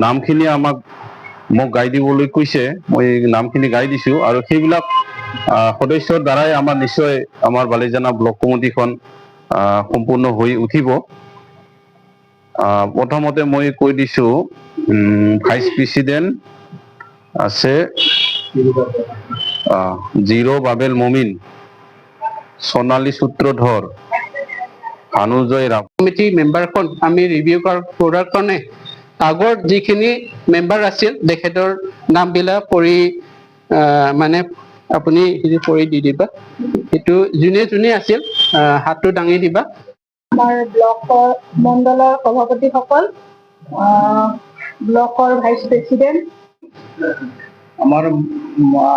নামখিনি মোক গাই দিবলৈ কৈছে, মই নামখিনি গাই দিছোঁ। আৰু সেইবিলাক সদস্যৰ দ্বাৰাই আমাৰ নিশ্চয় আমাৰ বালিজানা ব্লক কমিটিখন সম্পূৰ্ণ হৈ উঠিব। প্ৰথমতে মই কৈ দিছোঁ, ভাইচ প্ৰেচিডেণ্ট আছে জিৰ' বাবেল মমিন, সোণালী সূত্ৰধৰ, ভানুজয় ৰাভ। কমিটি মেম্বাৰখন আমি ৰিভিউ কৰাৰ কাৰণে আগৰ যিখিনি মেম্বাৰ আছিল, তেখেতৰ নামবিলাক পঢ়ি মানে আপুনি হেৰি পঢ়ি দি দিবা। সেইটো যোনে যোনে আছিল, হাতটো দাঙি দিবা। আমাৰ ব্লকৰ মণ্ডলৰ সভাপতিসকল, ব্লকৰ ভাইচ প্ৰেচিডেণ্ট। আমাৰ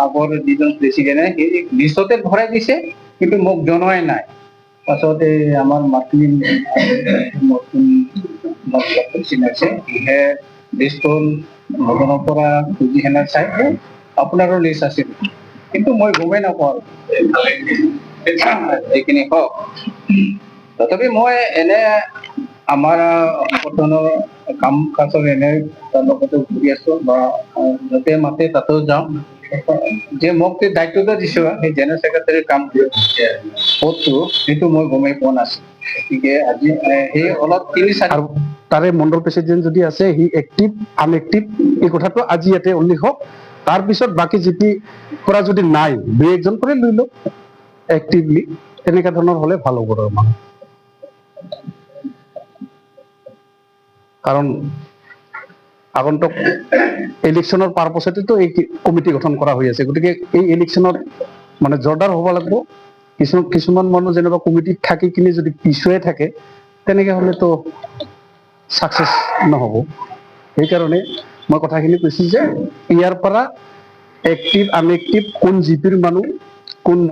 আগৰ যিজন প্ৰেচিডেণ্টে সেই লিষ্টতে ভৰাই দিছে, কিন্তু মোক জনোৱাই নাই। পাছত এই আমাৰ মাতৃ নতুন ব্লক প্ৰেচিডেণ্ট আছে, সিহে লিষ্টখন ভৱনৰ পৰা খুজি সেনে চাই, আপোনাৰো লিষ্ট আছিল, কিন্তু মই গমেই নাপাওঁ। যিখিনি হওক, তথাপি মই এনে আমাৰ সংগঠনৰ কাম কাজৰ এনে তাৰ লগতে ঘূৰি আছো বা য'তে মাতে তাতেও যাওঁ। যে মোক যে দায়িত্বটো দিছো, সেই জেনেৰেল ছেক্ৰেটাৰীৰ কাম পদটো, সেইটো মই গমেই পোৱা নাছিলো। গতিকে আজি সেই অলপ 3-4 আৰু তাৰে মণ্ডল প্ৰেচিডেণ্ট যদি আছে, সি এক্টিভ আনএক্টিভ, এই কথাটো আজি ইয়াতে উল্লেখ হওক। তাৰপিছত বাকী জিপি পৰা যদি নাই, দুই একজন কৰি লৈ লওক এক্টিভলি, তেনেকুৱা ধৰণৰ হ'লে ভাল হ'ব। আৰু মানে কাৰণ আগন্তুক ইলেকশ্যনৰ পাৰপছতেতো এই কমিটি গঠন কৰা হৈ আছে। গতিকে এই ইলেকশ্যনত মানে জোৰদাৰ হ'ব লাগিব। কিছুমান মানুহ যেনিবা কমিটিত থাকি কিনে যদি পিছুৱাই থাকে, তেনেকে হ'লেতো ছাকচেছ নহ'ব। সেইকাৰণে মই কথাখিনি কৈছোঁ যে ইয়াৰ পৰা এক্টিভ আনএক্টিভ, কোন জিপিৰ মানুহ, কোন